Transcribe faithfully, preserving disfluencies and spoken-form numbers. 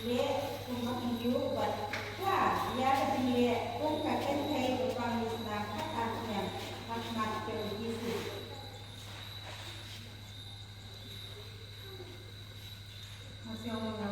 Leh kumba ki ïoh bad kwah ïa ka jingleh kum ka kynthei ba pang ïa ka snam kata ka niam ha khmat jong U Jisu. Nga sngew nga